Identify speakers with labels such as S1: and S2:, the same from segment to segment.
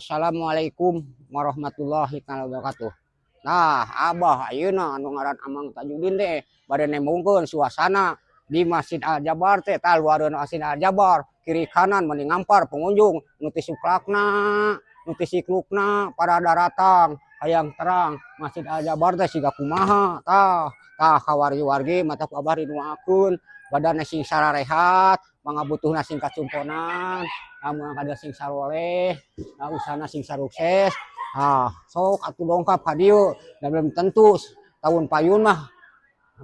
S1: Assalamualaikum warahmatullahi taala wabarakatuh. Nah, Abah ayeuna anu ngaran Amang Tajudin teh bade nembongkeun suasana di Masjid Al Jabar teh. Tah, luareun Masjid Al Jabar, kiri kanan meni ngampar pengunjung, nu ti suklakna, nu ti siklukna pada daratang hayang terang Masjid Al Jabar teh siga kumaha. Tah, tah kawargi-wargi, mata ku Abah didoakeun badanna sing sararehat, pangabutuhna sing kacumponan, lamun kada sing saroleh, nah, usahana sing sarukses. Ah, sok atuh dongkap ka dieu, da belum tentu tahun payun mah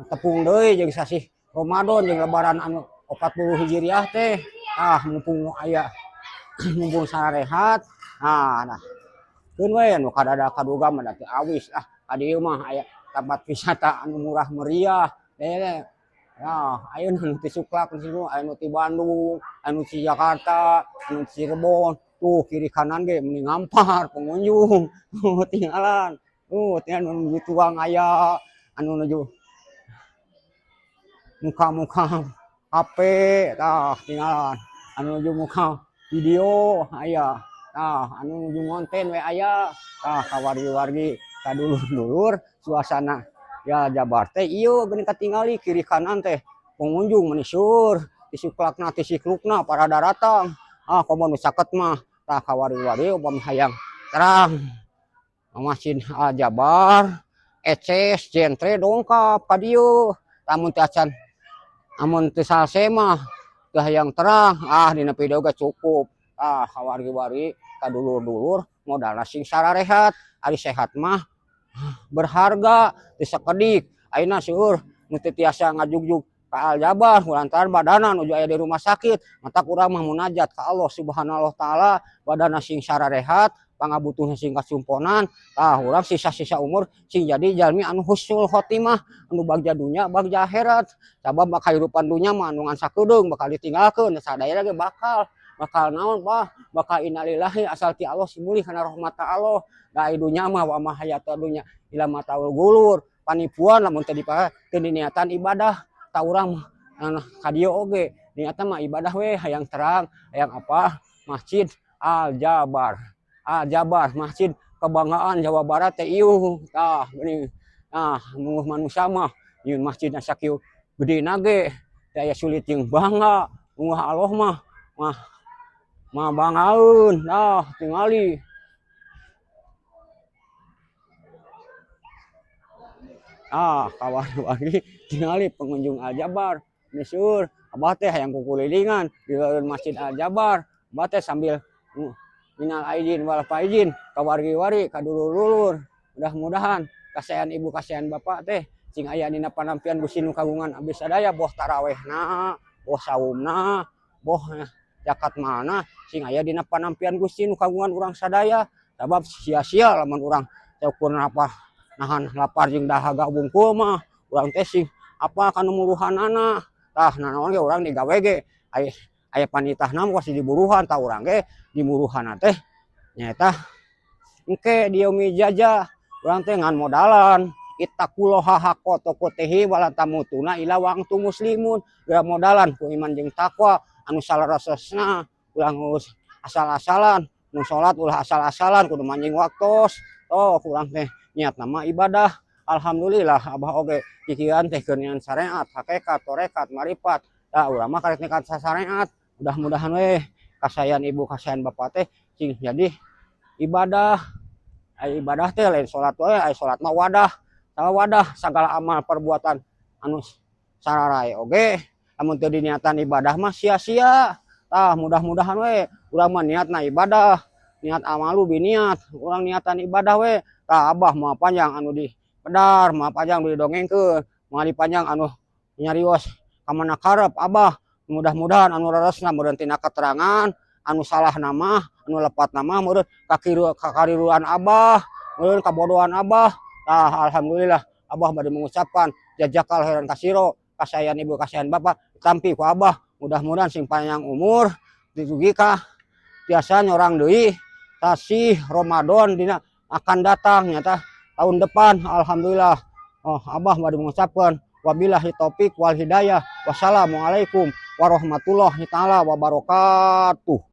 S1: tepung deui jeung sasih Ramadan jeung Lebaran anu 40 Hijriah teh. Ah, mumpung aya, mumpung sararehat. Nah, nah. Keun we nu kadada kaduga mah da teu awis ah ka dieu mah aya tempat wisata anu murah meriah. Eh, ya, ayeuna nu ti Suklak di situ, aya nu ti Bandung, aya nu ti Jakarta, anu ti Cirebon. Tuh, kiri kanan ge meni ngampar pengunjung. Tuh, tinggalan. Tuh, tinggal nu nuju tuang aya, anu nuju muka-muka HP, tah tinggalan. Anu nuju muka video aya. Tah, anu nuju ngonten we aya. Tah, kawargi-wargi, kadulur-dulur, suasana ya Jabar teh ieu geuning katingali kiri kanan teh pengunjung meni seueur, ti suklakna, ti siklukna para daratang. Ah, komo nu caket mah. Tah, kawargi-wargi, upami hayang terang Masjid Al Jabar, eces, jentre, dongkap ka dieu. Lamun teu acan, amun teu salse mah teu hayang terang, ah, dina video ge cukup. Ah, kawargi-wargi, kadulur-dulur, modalna sing sararehat. Ari sehat mah berharga, teu sakedik. Ayeuna seueur nu teu tiasa ngajugjug ka Al Jabar lantaran badana nuju aya di rumah sakit. Matak urang mah munajat ka Allah Subhanahu wa taala, badana sing sararehat, pangabutuhna sing kacumponan. Tah, urang sisa-sisa umur sing jadi jalmi anu husnul khotimah, anu bagja dunya, bagja akhirat. Sabab kahirupan dunya mah anu ngan sakedeung, bakal ditinggalkeun sadaya ge. Bakal bakal naon, Bah? Bakal innalillahi, asal ti Allah sing mulih kana rahmat Allah. Da ai dunya mah wa ma hayatu dunya illa mataul gurur, panipuan lamun teu dipake, teu diniatan ibadah. Tah, urang mah ka dieu oge niatna mah ibadah we, hayang terang, hayang apa Masjid Al Jabar. Al Jabar, masjid kebanggaan Jawa Barat teh ieu. Tah, geuning. Nah, mun manusia mah nyieun masjidna sakieu gedena ge teu aya sulit jeung bangga, ungah Allah mah mah mah banggaeun. Tah, tingali. Ah, kawan-wargi, tingali pengunjung Al Jabar misuur. Abah teh hayang kukulilingan di Masjid Al Jabar. Abah teh sambil minal aidin wal faizin ka wargi-wargi, ka dulur-dulur. Mudah-mudahan kasayan ibu, kasayan bapak teh sing aya dina panampian Gusti nu kagungan abdi sadaya, boh tarawehna, boh saumna, boh zakat mana, sing aya dina panampian Gusti nu kagungan urang sadaya. Sabab sia-sia lamun urang saukur apa nahan lapar jeung dahaga wungkul mah, urang teh sing apa kana muruhanana. Tah, nanaon ge urang digawe ge aya aya panitahna mah pasti diburuhan. Tah, urang ge diburuhanna teh nyaeta engke diomi jaja, urang teh ngan modalan ittaqullaha haqqa tuqatihi wala tamutunna illa wa antum muslimun. Geura modalan ku iman jeung takwa anu salaresna, ulah ngurus asal-asalan. Mun salat ulah asal-asalan, kudu manjing waktos. Toh urang teh niatna mah ibadah. Alhamdulillah, Abah oge kikieuan teh keur syariat, hakikat, torekat, marifat. Tah, urang mah karek nekat syariat. Mudah-mudahan we kasayan ibu, kasayan bapak teh sing jadi ibadah. Ai ibadah teh lain salat wae, ai salat mah wadah, salah wadah sagala amal perbuatan anu sararae oge lamun teu diniatan ibadah mah sia-sia. Tah, mudah-mudahan we urang mah niatna ibadah, niat amalu biniat, urang niatan ibadah we. Tah, Abah moal panjang anu di pedar, moal panjang nu didongengkeun, moal dipanjang anu nyarios ka mana karep Abah. Mudah-mudahan anu leresna meureun tina keterangan, anu salah mah, anu lepat mah meureun kakariruan Abah, meureun kabodohan Abah. Tah, alhamdulillah, Abah bade mengucapkan jazakallahu khairan katsiro, kasayan ibu, kasayan bapak tampi ku Abah. Mudah-mudahan sing panjang umur dugi ka tiasa nyorang deui sasih Ramadan dina akan datang, nyata tahun depan. Alhamdulillah. Oh, Abah bade mengucapkan wabillahi taufik wal hidayah, wassalamualaikum warahmatullahi taala wabarakatuh.